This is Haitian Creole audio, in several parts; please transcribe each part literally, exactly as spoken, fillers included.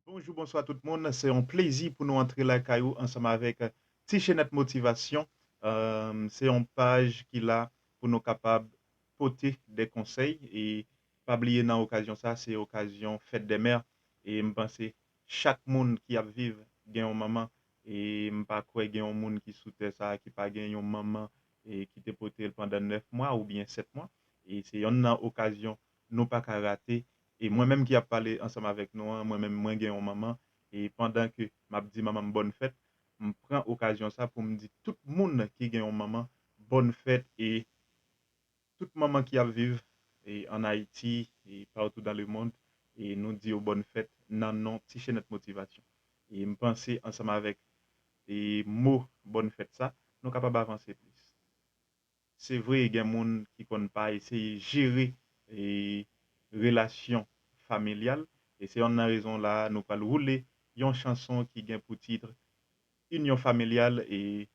Bonjou, bonswa tout moun. Se yon plezi pou nou antre lakay ou ansanm avèk Ti Chenèt Motivasyon. Se yon paj ki la pou nou kapab pote de konsèy. E pa bliye, nan okazyon sa, se okazyon fèt dè mè. E m panse chak moun ki ap viv gen yon manman. E m pa kwè gen yon moun ki sou tè sa ki pa gen yon manman e ki te pote l pandan nèf mwa oubyen sèt mwa. E se yonn nan okazyon nou pa ka rate. E mwen menm ki ap pale ansanm avèk nou an, mwen menm, mwen gen yon manman. E pandan ke m ap di manman m bòn fèt, m pran okazyon sa pou m di tout moun ki gen yon manman bòn fèt. E tout manman ki ap viv e ann Ayiti e partou dans le monde, e nou di yo bòn fèt nan non Ti Chenèt Motivasyon. E m panse ansanm avèk e mo bòn fèt sa, nou kapab avanse plis. Se vre, gen moun ki konn pa eseye jere e relasyon familyal, e se yonn nan rezon la a nou pral woule yon chanson ki gen pou tit Inyon Familyal e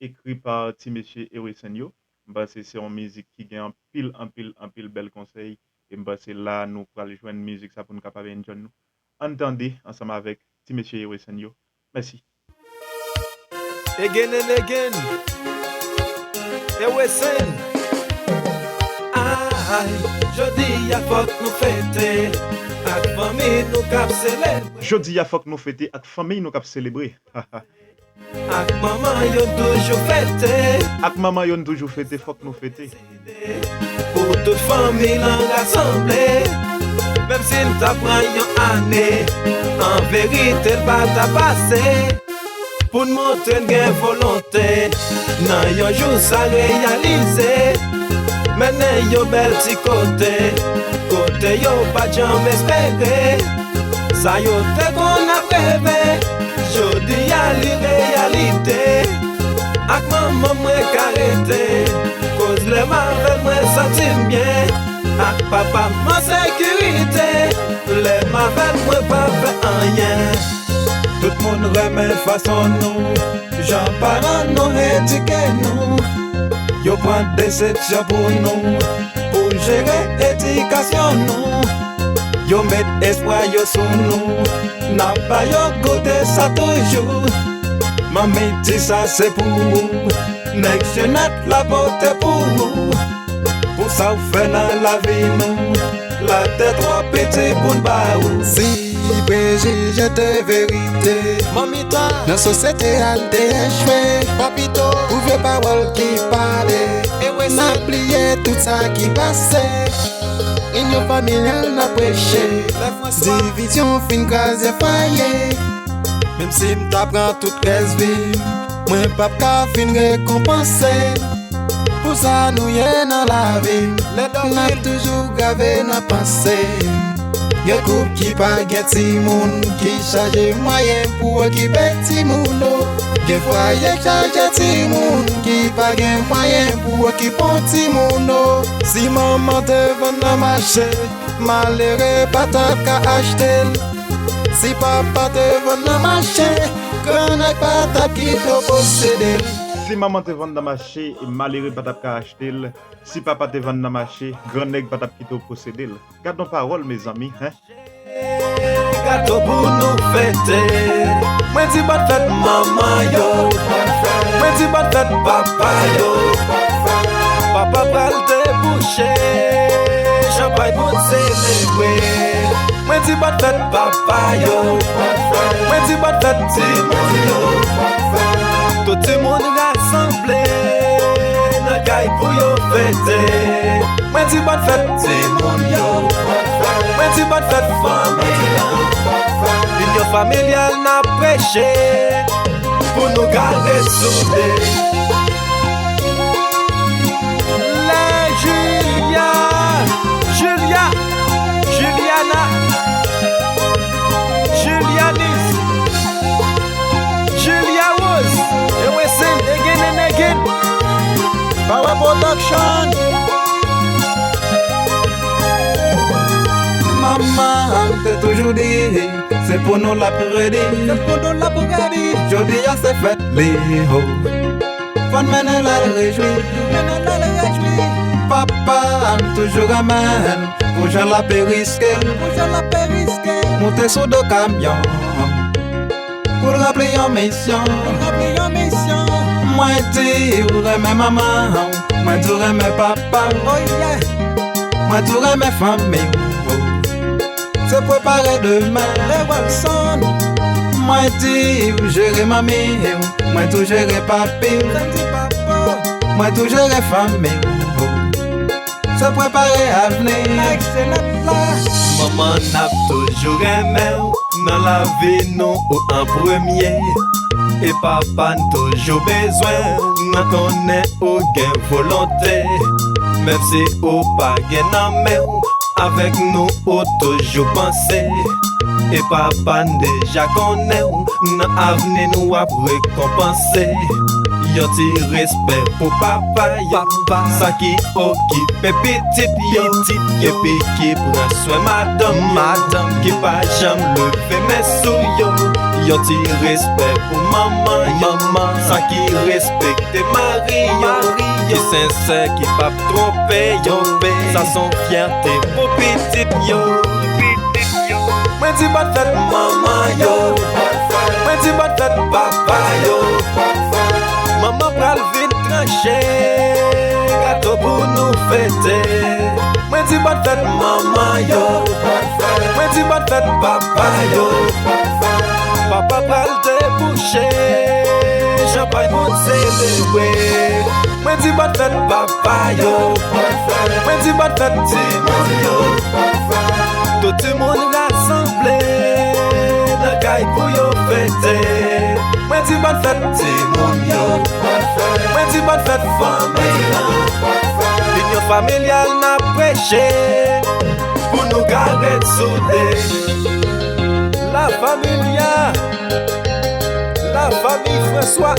ekri pa ti mesye Ewe Senyo. M panse se yon mizik ki gen anpil, anpil, anpil bèl konsèy. E m panse la nou pral jwenn mizik sa pou nou kapab enjoy nou. Ann tande ansanm avèk ti mesye Ewe Senyo. Mèsi. Again and again. Ewe Sen. Ay, jodi a fòk nou fete. Ak fanmi nou k ap selebre. Jodi a fòk nou fete ak fanmi nou k ap selebre. Ak manman yo n toujou fete. Ak manman yo n toujou fete, fòk nou fete. Pou tout fanmi lan rasanble. Menm si l ta pran yon ane, an verite l pa ta pase. Pou n montre n gen volonte, nan yon jou sa reyalize. Mennen yon bèl ti kote, kote yo pa t janm espere. Sa yo te konn ap reve, jodi a li reyalite. Ak manman mwen ka rete, koz lè m avè l mwen santi m byen. Ak papa m an sekirite, lè m avè l mwen pa fè anyen. Tout moun renmen fason nou, jan paran nou edike nou. Yo pran desepsyon pou nou, pou jere edikasyon nou. Yo met espwa yo sou nou, n ap ba yo goute sa toujou. Manmi di sa se pou ou, nèg Jenèt la pote pou ou. Pou sa w fè nan lavi nou, latè twò piti pou n ba ou. Si prejije te verite, manmi ta nan sosyete a l te echwe. Papito, pou vye pawòl ki pale, n ap bliye tout sa ki pase. Inyon familyal n ap preche, divizyon fin kraze fwaye. Menm si m ta pran tout rès vi m, mwen p ap ka fin rekonpanse. Pou sa nou ye nan lavi m, n ap toujou grave nan panse m. Gen koup ki pa gen timoun, ki chaje mwayen pou okipe timoun yo. Gen fwaye k chaje timoun, ki pa gen mwayen pou okipe yon timoun yo. Si manman te vann nan mache, malere pa t ap ka achte l. Si papa te vann nan mache, grannèg pa t ap kite w posede l. Si manman te vann nan mache, malere pa t ap ka achte l. Si papa te vann nan mache, grannèg pa t ap kite w posede l. Gad yon pawòl, mezanmi, hen! Gato pou nou fete. Mwen di bòn fèt manman yo. Mwen di bòn fèt papa yo. Papa pral debouche chanpay pou n selebre. Mwen di bòn fèt papa yo. Mwen di bòn fèt timoun yo. Tout timoun rasanble nan kay pou yo fete. Mwen di bòn fèt timoun yo. Mwen di bòn fèt fanmi an. Inyon familyal n ap preche pou nou gade soude. Lè Julia, Julia, Juliana, Julianis, Julia Rose, Ewe Sen, again and again. Power Production. Manman te toujou di, se pou nou l ap redi. Se pou nou l ap redi. Jodi a se fèt li, ho. Fò n mennen l al rejwi. Mennen l al rejwi. Papa m toujou renmen l. Pou jan l ap riske l, pou jan l ap riske l, moute sou do kamyon pou l ranpli yon misyon. Pou l ranpli yon misyon. Mwen di w renmen manman w, mwen di w renmen papa w. Oh yeah. Mwen di w renmen fanmi w. Se prepare demen. Lewelson. Mwen di w jere manmi w, mwen di w jere papi w. Mwen di papa. Mwen di w jere fanmi w. Se prepare avni. Manman n ap toujou renmen w, nan lavi nou ou an premye. E papa n toujou bezwen w, nan konnen ou gen volonte. Menm si ou pa gen nan men w, avèk nou ou toujou panse. E papa n deja konnen w, nan avni nou ap rekonpanse. Yon ti respè pou papa yo, sa ki okipe pitit yo. Epi ki pran swen madanm, madanm ki pa janm leve men sou yo. Yon ti respè pou manman yo, manman sa ki respekte mari yo, ki sensè, ki p ap twonpe yo. Sa s on fyète pou pitit yo. Mwen di bòn fèt manman yo. Mwen di bòn fèt papa yo. Manman pral vin tranche gato pou nou fete. Mwen di bòn fèt manman yo. Mwen di bòn fèt papa yo. Papa pral debouche chanpay pou n selebre. Mwen di bòn fèt papa yo. Mwen di bòn fèt timoun yo. Tout timoun rasanble nan kay pou yo fete. Mwen di bòn fèt timoun yo. Mwen di bòn fèt fanmi an. Linyon familyal n ap preche pou nou ka ret soude. La Familia, la fanmi Franswa,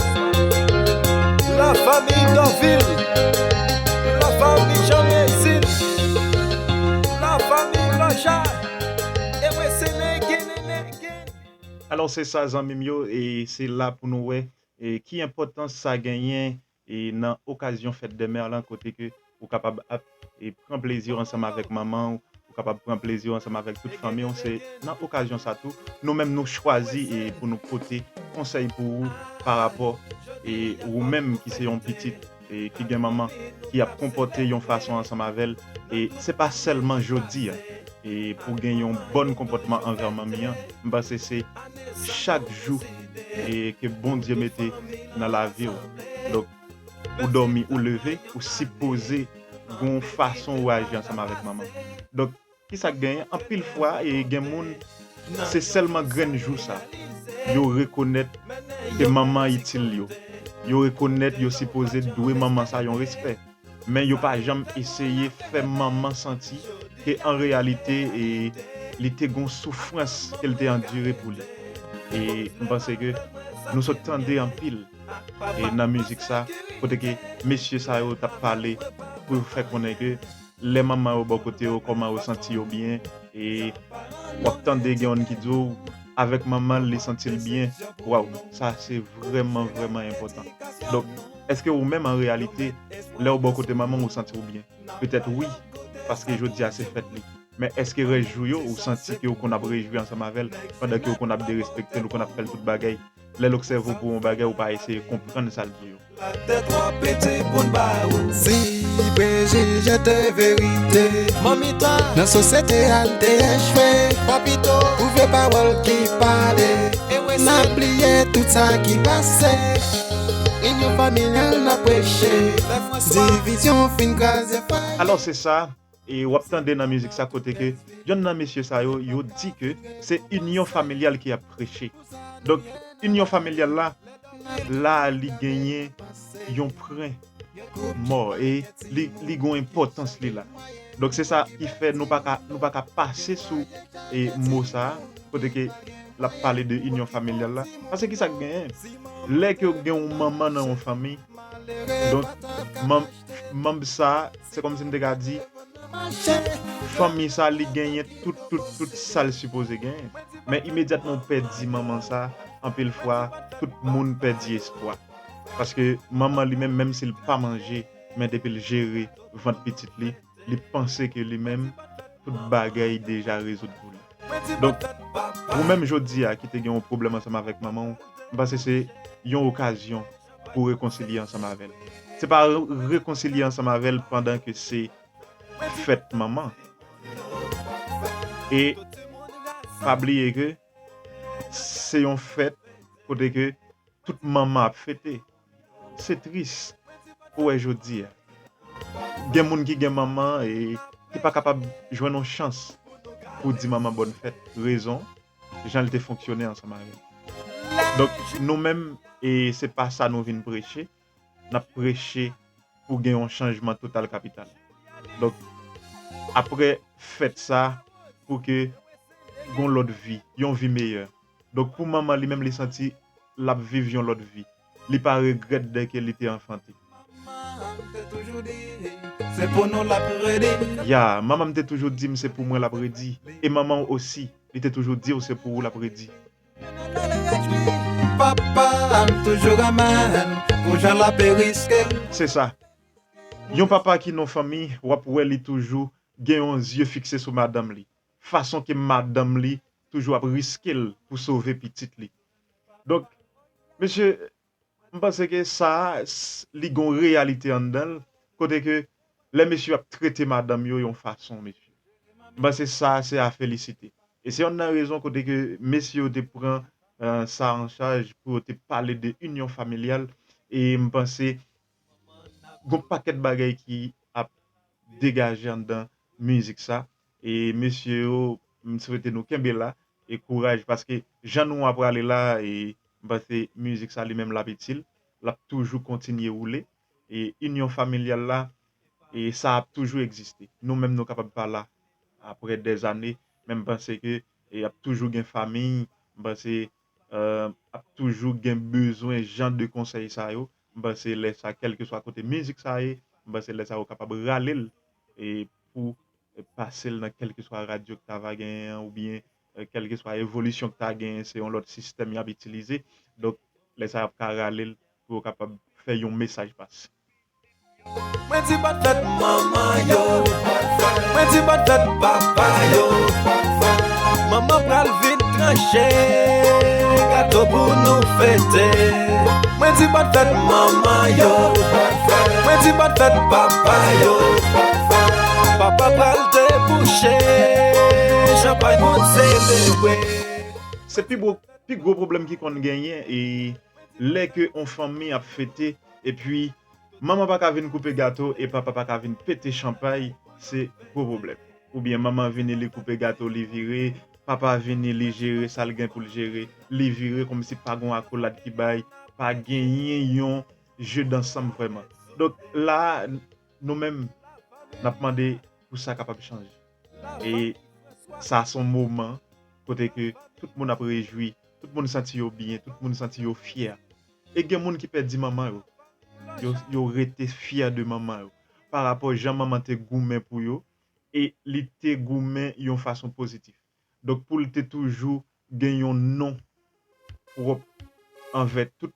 la fanmi Dòvil, la fanmi Janmezil, la fanmi Lòja. E mwen se Nenge Nenge. Alò, se sa, zanmi m yo, e se la pou nou wè e ki enpòtans sa genyen e nan okazyon fèt dè mè lan, kote ke ou kapab ap e pran plezi w ansanm avèk manman w, ou kapab pran plezi w ansanm avèk tout fanmi w. Se nan okazyon sa tou, nou menm nou chwazi e pou nou pote konsèy pou ou pa rapò e ou menm ki se yon pitit e ki gen manman ki ap konpòte yon fason ansanm avè l. E se pa sèlman jodi a e pou gen yon bòn konpòtman anvè manmi an, m panse se chak jou e ke Bondye mete nan lavi w. Donk, ou dòmi, ou leve, ou sipoze gen yon fason ou aji ansanm avèk manman. Donk, kisa k genyen? Anpil fwa, e gen moun, se sèlman grenn jou sa, yo rekonèt ke manman itil yo. Yo rekonèt yo sipoze dwe manman sa yon respè. Men yo pa janm eseye fè manman santi ke an reyalite e li te gon soufrans ke l te andire pou li. E m panse ke nou sot tande anpil e nan mizik sa, kote ke mesye sa yo t ap pale pou yo fè konnen ke lè manman yo bò kote yo, kòman yo santi yo byen, e w ap tande gen youn ki di w, avèk manman l, li santi l byen. Waw, sa se vrèman, vrèman enpòtan. Donk, èske ou menm, an reyalite, lè w bò kote manman w, ou santi w byen? Petèt wi, paske jodi a se fèt li. Men èske rès jou yo, ou santi ke ou konn ap rejwi ansanm avè l, pandan ke ou konn ap derespekte l, ou konn ap fè l tout bagay? Lè l obsève w pou yon bagay, ou pa eseye konprann sa l di yo. Tèt w ap pete pou n ba ou. Si prejije te verite, manmi ta nan sosyete a l te echwe. Papito, pou vye pawòl ki pale, n ap bliye tout sa ki pase. Inyon familyal n ap preche. Divizyon fin kraze fwaye. Alò, se sa, e w ap tande nan mizik sa kote ke yonn nan mesye sa yo, yo di ke se inyon familyal ki ap preche. Donk, inyon familyal la, la li genyen yon pwen mò e li, li gon enpòtans li la. Donk, se sa ki fè nou pa ka, nou pa ka pase sou e mo sa a, kote ke l ap pale de inyon familyal la. Paske kisa k genyen? Lè ke gen yon manman nan yon fanmi, donk, manm, manm sa a, se kòmsi m te ka di, fanmi sa a, li genyen tout, tout, tout sa l sipoze genyen. Men imedyatman w pèdi manman sa a, anpil fwa, tout moun pèdi espwa. Paske manman li menm, menm si l pa manje, men depi l jere vant pitit li, li panse ke li menm, tout bagay deja rezoud pou li. Donk, ou menm jodi a ki te gen yon pwoblèm ansanm avèk manman w, m panse se yon okazyon pou rekonsilye ansanm avè l. Se pa re- rekonsilye ansanm avè l pandan ke se fèt manman. E pa bliye ke se yon fèt kote ke tout manman ap fete. Se tris pou wè jodi a. Gen moun ki gen manman e ki pa kapab jwenn yon chans pou di manman bòn fèt. Rezon, jan l te fonksyone ansanm avè l. Donk, nou menm, e se pa sa nou vin preche. N ap preche pou gen yon chanjman total kapital. Donk, apre fèt sa, pou ke gon lòt vi, yon vi meyè. Donk, pou manman li menm, li santi l ap viv yon lòt vi. Li pa regrèt dèke li te anfante. Se pou nou l ap redi. Ya, manman m te toujou di m se pou mwen l ap redi. E manman w osi, li te toujou di w se pou ou l ap redi. Papa m toujou renmen pou jan l ap riske l. Se sa. Yon papa ki nan fanmi, w ap wè li toujou gen yon zye fikse sou madanm li. Fason ke madanm li toujou ap riske l pou sove pitit li. Donk, mesye, m panse ke sa a, s- li gon reyalite anndan l, kote ke lè mesye ap trete madanm yo yon fason, mesye. M panse sa a se a felisite. E se yonn nan rezon kote ke mesye yo te pran eh, sa an chaj pou yo te pale de inyon familyal. E m panse gon pakèt bagay ki ap degaje anndan mizik sa. E mesye yo, m swete nou kenbe la e kouraj, paske jan nou a prale la, e m panse mizik sa li menm l ap itil, l ap toujou kontinye woule. E inyon familyal la, e sa ap toujou egziste. Nou menm nou kapab pa la apre dèzane, men m panse ke e ap toujou gen fanmi, m panse eh, ap toujou gen bezwen jan de konsèy sa yo. M panse lè sa, kèlkeswa kote mizik sa ye, m panse lè sa yo kapab rale l e pou pase l nan kèlkeswa radyo k ta va genyen an, oubyen eh, kèlkeswa evolisyon k ta genyen, se yon lòt sistèm y ap itilize. Donk, lè sa y ap ka rale l pou yo kapab fè yon mesaj pase. Mwen di bòn fèt manman yo. Mwen di bòn fèt papa yo. Manman pral vin tranche gato pou nou fete. Mwen di bòn fèt manman yo. Mwen di bòn fèt papa yo. Papa pral debouche chanpay pou n selebre. Se pi gwo, pi gwo pwoblèm ki konn genyen e lè ke yon fanmi ap fete epi manman pa ka vin koupe gato e papa pa ka vin pete chanpay, se gwo pwoblèm. Oubyen manman vini li koupe gato li vire, papa vini li jere sa l gen pou l jere, li vire kòmsi pa gon akolad ki bay, pa genyen yon jeu d'ensemble vrèman. Donk la, nou menm, n ap mande pou sa kapab chanje. E sa se yon moman kote ke tout moun ap rejwi, tout moun santi yo byen, tout moun santi yo fyè. E gen moun ki pèdi manman yo. Yo, yo rete fyè de manman yo. Pa rapò jan manman te goumen pou yo, e li te goumen yon fason pozitif. Donk pou l te toujou gen yon non pwòp anvè tout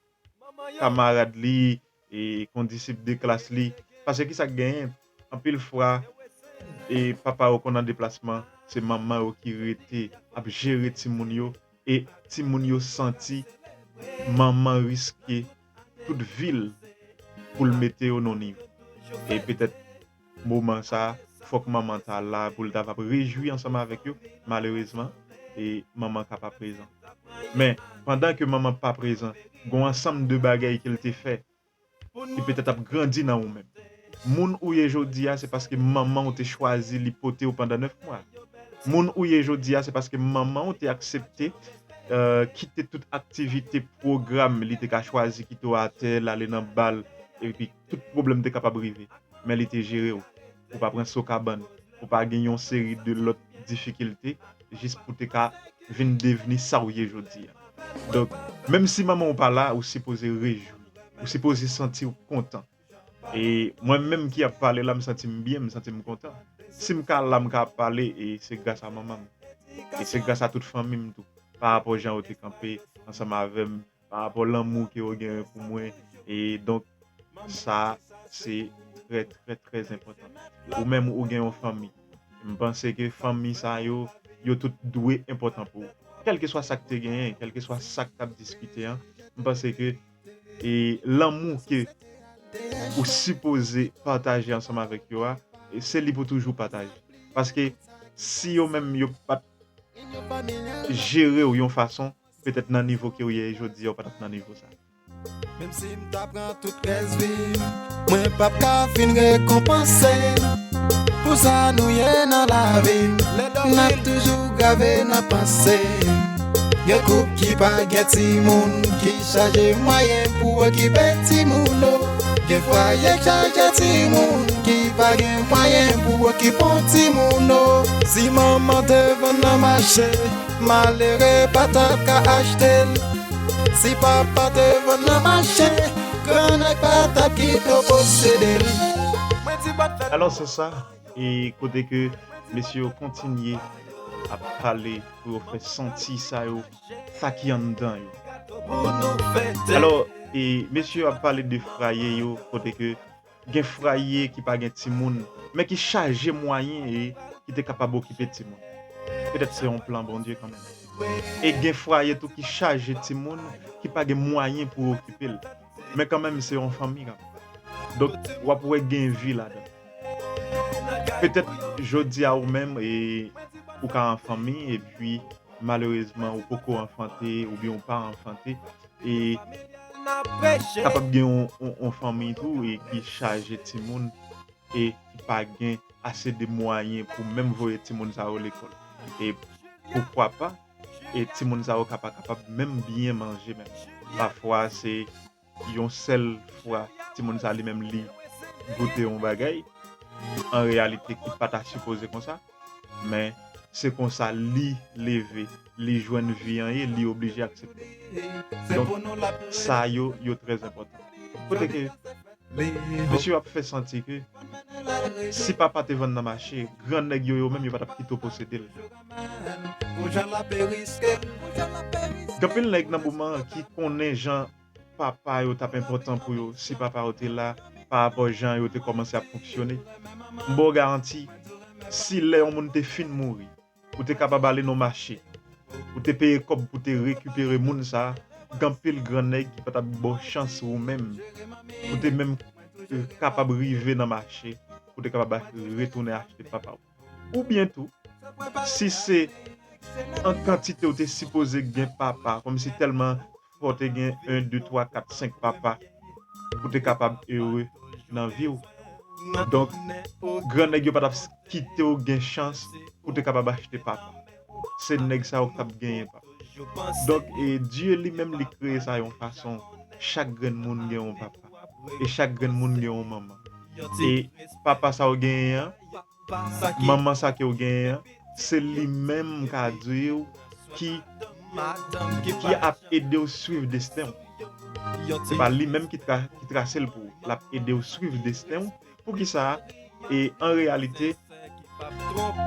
kamarad li e kondisip de klas li. Paske ki sa k genyen? Anpil fwa, e papa yo konn an deplasman, se manman yo ki rete ap jere timoun yo, e timoun yo santi manman riske tout vi l pou l mete yo nan nivo. E petèt moman sa, fòk manman ta la pou l ta va rejwi ansanm avèk yo. Malerezman, e manman ka pa prezan. Men, pandan ke manman pa prezan, gon ansanm de bagay ke l te fè ki petèt ap grandi nan ou menm. Moun ou ye jodi a, se paske manman w te chwazi li pote w pandan nèf mwa. Moun ou ye jodi a, se paske manman w te aksepte eh, kite tout aktivite, pwogram, li te ka chwazi kite w atè, l ale nan bal, epi tout pwoblèm te kapab rive. Men li te jere w. Ou pa pran so kabann, ou pa gen yon seri de lòt difikilte, jis pou te ka vin devni sa w ye jodi a. Donk, menm si manman w pa la, ou sipoze rejwi, ou sipoze santi w kontan. E mwen menm ki ap pale la, m santi m byen, m santi m kontan. Si m ka la, m ka ap pale, e se gras a manman m. E se gras a tout fanmi m tou. Pa rapò jan yo te kanpe ansanm avè m, pa rapò lanmou ke yo genyen pou mwen. E donk, sa, se trè, trè, trè enpòtan. Ou menm, ou gen yon fanmi. M panse ke fanmi sa yo, yo tout dwe enpòtan pou ou. Kèlkeswa sa k te genyen, kèlkeswa sa k t ap diskite an, m panse ke e lanmou ke ou sipoze pataje ansanm avèk yo a, e se li pou toujou pataje. Paske si yo menm yo pa t jere w yon fason, petèt nan nivo ke w ye jodi a, w pa t ap nan nivo sa. Menm si m ta pran tout rès vi m, mwen p ap ka fin rekonpanse n pou sa nou ye nan lavi n. N ap toujou grave nan panse n. Gen koup ki pa gen timoun, ki chaje mwayen pou okipe timoun yo. Gen fwaye k chaje timoun, ki pa gen mwayen pou okipe yon timoun yo. Si manman te vann nan mache, malere pa t ap ka achte l. Si papa te vann nan mache, grannèg pa t ap kite w posede l. Mwen di bòt fèt. Alò, se sa, e kote ke mesye yo kontinye ap pale pou yo fè santi sa yo, sa ki anndan yo. Alò, e mesye yo ap pale de fwaye yo, kote ke gen fwaye ki pa gen timoun, men ki chaje mwayen e ki te kapab okipe timoun. Petèt se yon plan Bondye kanmenm. E gen fwaye tou ki chaje timoun, ki pa gen mwayen pou okipe l. Men kanmenm se yon fanmi kanmenm. Donk, w ap wè gen vi ladan. Petèt jodi a ou menm, e, ou ka an fanmi, epi malerezman ou poko anfante, oubyen ou pa anfante, e kapab gen yon, yon, yon fanmi tou, e ki chaje timoun, e ki pa gen ase de mwayen pou menm voye timoun sa yo lekòl. E poukwa pa, e timoun sa yo ka pa kapab menm byen manje menm. Pafwa, se yon sèl fwa timoun sa li menm li goute yon bagay, an reyalite ki pa ta sipoze konsa, men se konsa li leve, li jwenn vi an ye, li oblije aksepte. Donk, sa yo, yo trè enpòtan. Kote ke mesye yo ap fè santi ke si papa te vann nan mache, grannèg yo, yo menm, yo pa t ap kite w posede l. Gen anpil nèg nan moman an ki konnen jan papa yo t ap enpòtan pou yo, si papa yo te la, pa rapò jan yo te kòmanse ap fonksyone. M ba w garanti, si lè yon moun te fin mouri, ou te kapab ale nan mache, ou te peye kòb pou te rekipere moun sa a, gen anpil grannèg ki pa t ap ba w chans ou menm, pou te menm, eh, kapab rive nan mache, pou te kapab retounen achte papa w. Oubyen tou, si se an kantite ou te sipoze gen papa, kòmsi tèlman fò w te gen en, de, twa, kat, senk papa pou te kapab ere nan vi w. Donk, grannèg yo pa t ap kite w gen chans pou te kapab achte papa. Se nèg sa yo k t ap genyen papa. Donk, e, Dye li menm li kreye sa yon fason. Chak grenn moun gen yon papa. E chak grenn moun gen yon manman. E papa sa w genyen an, manman sa ke w genyen an, se li menm ka di w ki, ki ap ede w swiv desten w. Se pa li menm ki tra-, ki trase l pou ou. L ap ede w swiv desten w. Poukisa? E an reyalite,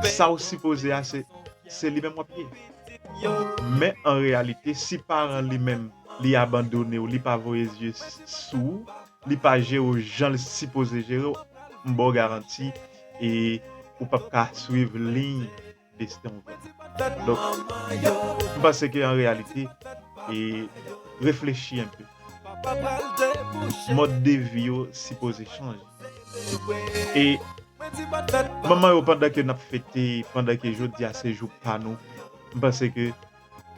sa w sipoze a, se, se li menm w ap ye. Men an reyalite, si paran li menm, li abandone w, li pa voye zye s-, sou ou, li pa jere w jan l sipoze jere w, m ba w garanti, e ou p ap ka swiv liy desten w vrèman. Donk, m panse ke an reyalite, e reflechi enpe. Mòd de vi yo sipoze chanje. E manman yo, pandan ke n ap fete, pandan ke jodi a se jou pa nou, m panse ke,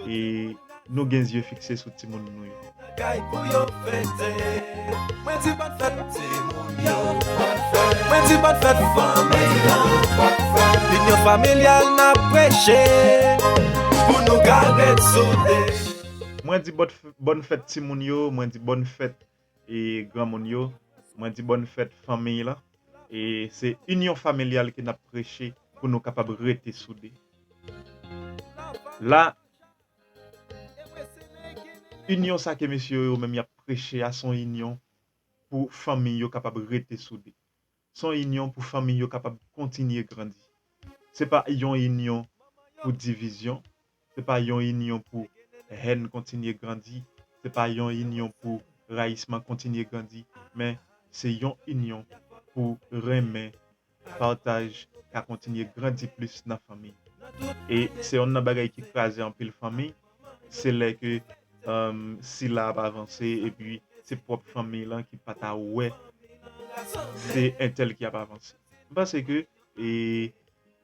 e, nou gen zye fikse sou timoun nou yo. Bagay pou yo fete. Mwen di bòn fèt timoun yo. Mwen di bòn fèt fanmi an. Linyon familyal n ap preche pou nou ka ret soude. Mwen di bòn f-, bòn fèt timoun yo, mwen di bòn fèt, e, granmoun yo, mwen di bòn fèt fanmi lan. E se inyon familyal ke n ap preche pou nou kapab rete soude. La, inyon sa ke mesye yo menm y ap preche a, se yon inyon pou fanmi yo kapab rete soude. Se yon inyon pou fanmi yo kapab kontinye grandi. Se pa yon inyon pou divizyon. Se pa yon inyon pou hèn kontinye grandi. Se pa yon inyon pou rayisman kontinye grandi. Men se yon inyon pou renmen pataj ka kontinye grandi plis nan fanmi. E se yonn nan bagay ki kraze anpil fanmi, se lè ke um, sila ap avanse epi se pwòp fanmi lan ki pa ta wè se entèl ki ap avanse. M panse ke e,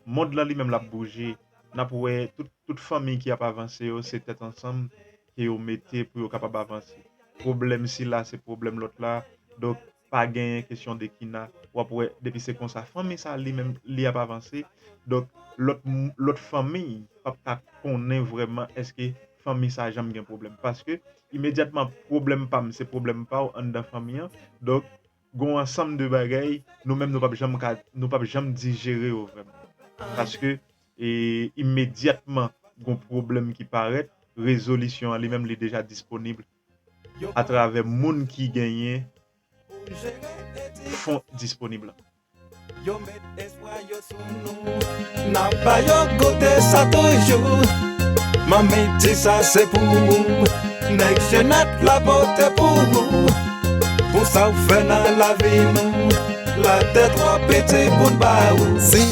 mond lan li menm l ap bouje. N ap wè tout, tout fanmi ki ap avanse yo, se tèt ansanm ke yo mete pou yo kapab avanse. Pwoblèm sila, se pwoblèm lòt la. Donk, pa genyen kesyon de kina. W ap wè, depi se konsa, fanmi sa li menm, li ap avanse. Donk, lòt, lòt fanmi p ap ka konnen vrèman èske fanmi sa janm gen pwoblèm. Paske, imedyatman, pwoblèm pa m, se pwoblèm pa w anndan fanmi an. Donk, gon ansanm de bagay, nou menm nou p ap janm ka, nou p ap janm dijere yo vrèman. Paske, e, imedyatman gon pwoblèm ki parèt, rezolisyon an li menm li deja disponib atravè moun ki genyen fon disponib lan. Yo met espwa yo sou nou. N ap ba yo goute sa toujou. Manmi di sa se pou ou. Nèg Jenèt la pote pou ou. Pou sa w fè nan lavi nou. Latè twò piti pou n ba ou. Si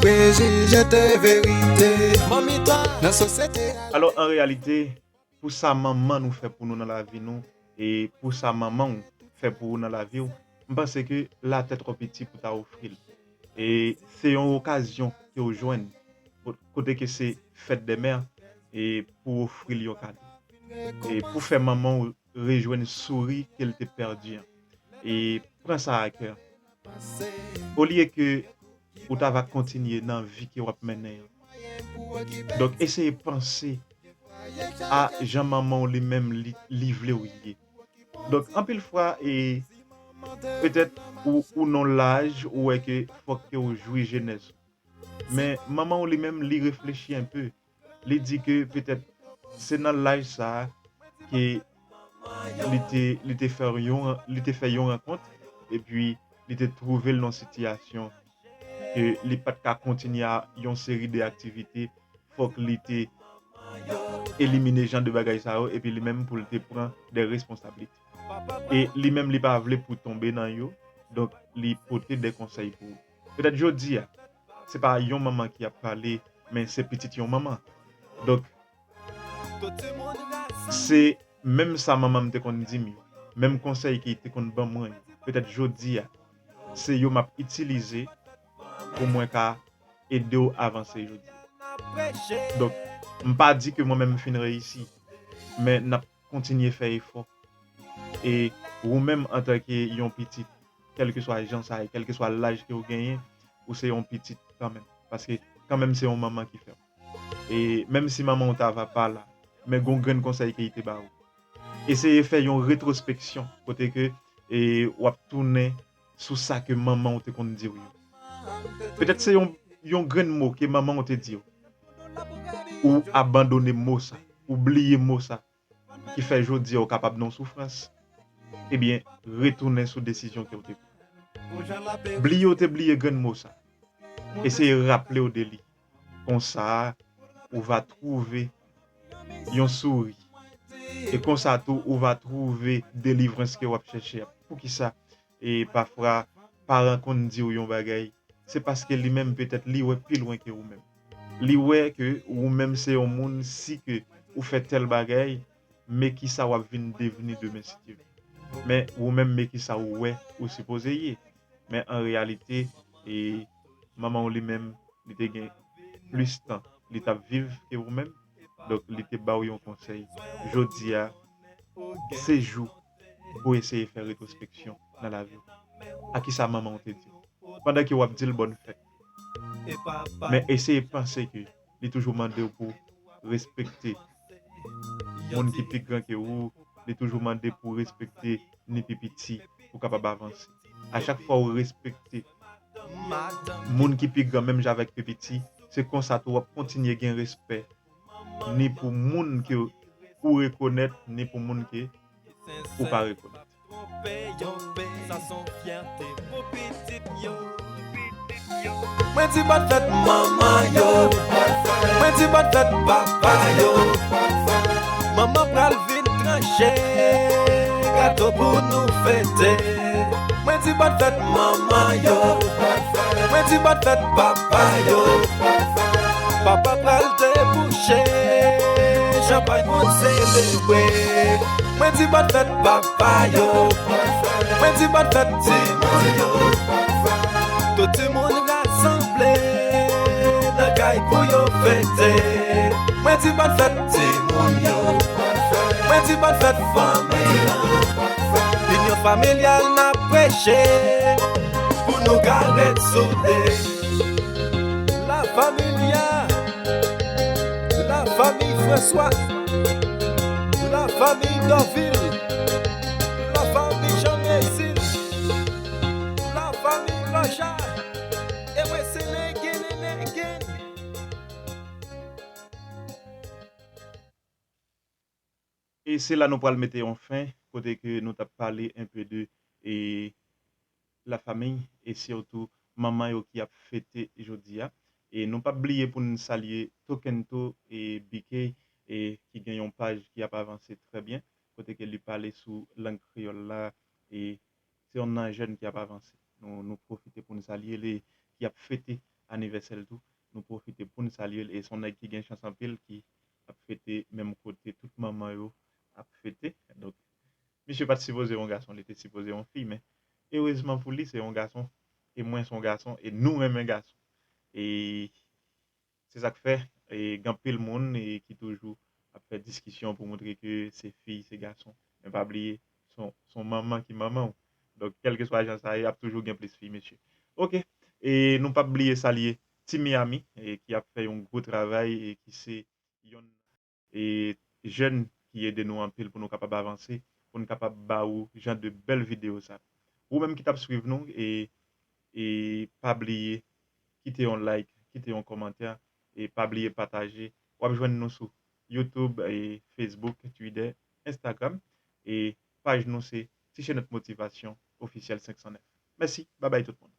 prejije te verite. Manmi ta nan sosyete a. Alò, an reyalite, pou sa manman nou fè pou nou nan lavi nou, e pou sa manman w fè pou ou nan lavi w, m panse ke latè twò piti pou ta ofri l. E se yon okazyon ke w jwenn, ko-, kote ke se fèt dè mè, e pou ofri l yon kado. E pou fè manman w rejwenn souri ke l te pèdi an. E pran sa a kè. Olye ke ou ta va kontinye nan vi ke w ap mennen an. Donk, eseye panse a jan manman w li menm li, li vle w ye. Donk, anpil fwa, e petèt ou, ou nan laj, ou wè ke fòk ke w jwi jenès ou. Men, manman w li menm, li reflechi enpe. Li di ke petèt se nan laj sa a ke li te, li te fè yon, li te fè yon rankont, epi li te twouve l nan sitiyasyon ke li pa t ka kontinye a yon seri de aktivite, fòk li te elimine jan de bagay sa yo, epi li menm pou l te pran de responsablite. E li menm li pa vle pou tonbe nan yo, donk li pote de konsèy pou ou. Petèt jodi a, se pa yon manman ki ap pale, men se pitit yon manman. Donk, se menm sa manman m te konn di m yo, menm konsèy ke li te konn ban mwen yo, petèt jodi a, se yo m ap itilize pou mwen ka ede w avanse jodi a. Donk, m pa di ke mwen menm m fin reyisi, men n ap kontinye fè efò. E ou menm antanke yon pitit, kèlkeswa jan sa ye, kèlkeswa laj ke w genyen, ou se yon pitit kanmenm. Paske kanmenm se yon manman ki fè w. E menm si manman w ta va pa la, men gon grenn konsèy ke li te ba ou. Eseye fè yon retwospeksyon kote ke e, w ap tounen sou sa ke manman w te konn di w yo. Petèt se yon, yon grenn mo ke manman w te di w. Ou abandone mo sa, ou bliye mo sa, ki fè jodi a w kapab nan soufrans. Ebyen, retounen sou desizyon ke w te pran. Bliye w te bliye grenn mo sa. Eseye raple w de li. Konsa, ou va twouve yon souri. E konsa tou, ou va twouve delivrans ke w ap chèche a. Poukisa? E pafwa, paran konn di w yon bagay, se paske li menm petèt li wè pi lwen ke ou menm. Li wè ke ou menm se yon moun, si ke ou fè tèl bagay, men kisa w ap vin devni demen si Dye vle. Men ou menm, men kisa ou wè ou sipoze ye. Men an reyalite, e manman w li menm, li te gen plis tan li t ap viv ke ou menm. Donk, li te ba w yon konsèy. Jodi a, se jou pou eseye fè retwospeksyon nan lavi w. A kisa manman w te di w? Pandan ke w ap di l bòn fèt. Men eseye panse ke li toujou mande w pou respekte moun ki pi gran ke ou, li toujou mande pou respekte ni pi piti pou kapab avanse. A chak fwa w respekte moun ki pi gran menm jan avèk pi piti, se konsa tou w ap kontinye gen respè ni pou moun ke ou rekonèt, ni pou moun ke ou pa rekonèt. Mwen di bòn fèt manman yo. Mwen di bòn fèt papa yo. Manman pral vin tranche gato pou nou fete. Mwen di bòn fèt manman yo. Mwen di bòn fèt papa yo. Papa pral debouche. Chanpay pou n selebre. Mwen di bòn fèt papa yo. Mwen di bòn fèt timoun yo. Tout timoun rasanble nan kay pou yo fete. Mwen di bòn fèt timoun yo. Mwen di bòn fèt fanmi yo. Linyon familyal n ap preche pou nou ka ret soude. La Familia, la famille François, la famille Dorvil, la famille Jean Mézil, la famille Loja, e mwen se Negen Negen. E se la nou pral mete yon fen, kote ke nou t ap pale enpe de e, lafanmi, e sitou manman yo ki ap fete jodi a. E nou p ap bliye pou n salye Tokento e B K, e ki gen yon paj ki ap avanse trè byen, kote ke li pale sou lang kreyòl la, e se yon nan jèn ki ap avanse. Nou, nou pwofite pou n salye l, e ki ap fete anivèsè l tou. Nou pwofite pou n salye l, e se yon nèg ki gen chans anpil, ki ap fete menm kote tout manman yo ap fete. Donk, misye pa t sipoze yon gason, li te sipoze yon fi, men erezman pou li, se yon gason, e mwen se yon gason, e nou renmen gason. E se sa k fè, e gen anpil moun, e ki toujou ap fè diskisyon pou montre ke se fi, se gason. Men pa bliye, se yon, se yon manman ki manman w. Donk, kèlkeswa jan sa ye, ap toujou gen plis fi, mesye. Oke, e nou p ap bliye salye Team Miami, e ki ap fè yon gwo travay, e ki se yon e jèn ki ede nou anpil pou nou kapab avanse, pou n kapab ba ou jan de bèl videyo sa. Ou menm ki t ap swiv nou, e, e pa bliye kite yon like, kite yon kòmantè, e pa bliye pataje. W ap jwenn nou sou YouTube, e Facebook, Twitter, Instagram, e paj nou se Ti Chenèt Motivasyon Ofisyèl senk san nèf. Mèsi, babay tout moun.